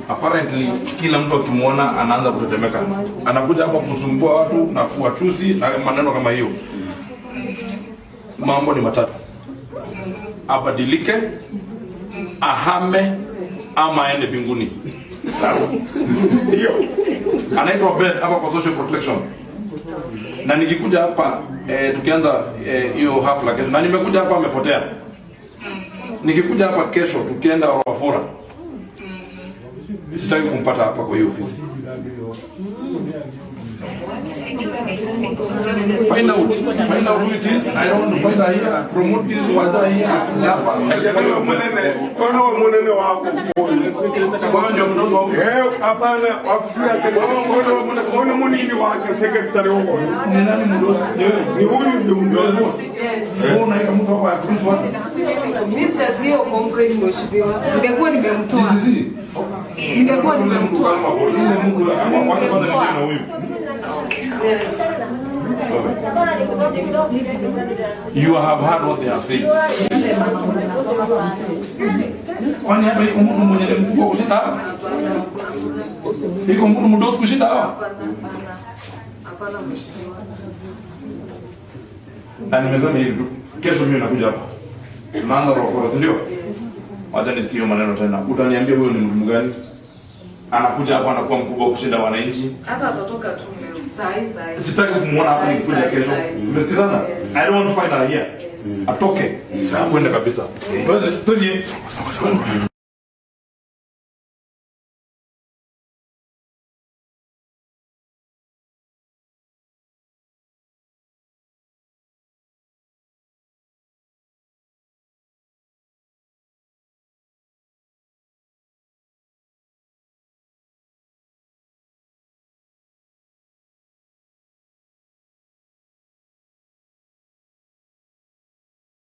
Apparently kila mtu akimwona anaanza kutetemeka, anakuja hapa kusumbua watu na kuwatusi na maneno kama hiyo. Mambo ni matatu: abadilike, ahame ama aende mbinguni. Sawa. Hiyo. Anaitwa Ben hapa kwa social protection, na nikikuja hapa tukianza hiyo hafla kesho, na nimekuja hapa amepotea. Nikikuja hapa kesho tukienda Wafura, sitaki kumpata hapa kwa hiyo ofisi. Find out who it is. I don't want to find her here. Promote this waza here. Hapa. Ono munene, ono munene wako. Wewe ndio mdogo wa Eh, hapana, ofisi yake. Ono ono munini wake secretary wako. Ni nani mdogo? Ni wewe. Ni huyu ndio mdogo. Yes. Wewe unaweka mtu hapa ya kuruhusu watu. Mimi sijasikia complaint, mheshimiwa. Ningekuwa nimemtoa. DCC. Ningekuwa Ule mtu nimemtoa. kama ile mtu wacha kwanza niongee na huyu. Yes. You have heard what they have said. Kwani hapa iko mtu mwenye mkubwa kushinda hapa? Iko mtu mdogo kushinda hapa? Hapana, mheshimiwa. Na nimesema hivi tu. Kesho mimi nakuja hapa. Tunaanza roho, si ndio? Yes. Wacha nisikie hiyo maneno tena. Utaniambia huyo ni mtu gani? Anakuja hapa anakuwa mkubwa kushinda wananchi. Hata atatoka tu leo. Saa hii, saa hii. Sitaki kumuona hapa Sahi, nikikuja sahi, kesho. sahi. Umesikizana? Yes. I don't want to find her here. Yes. Atoke. Kwenda kabisa. Twende.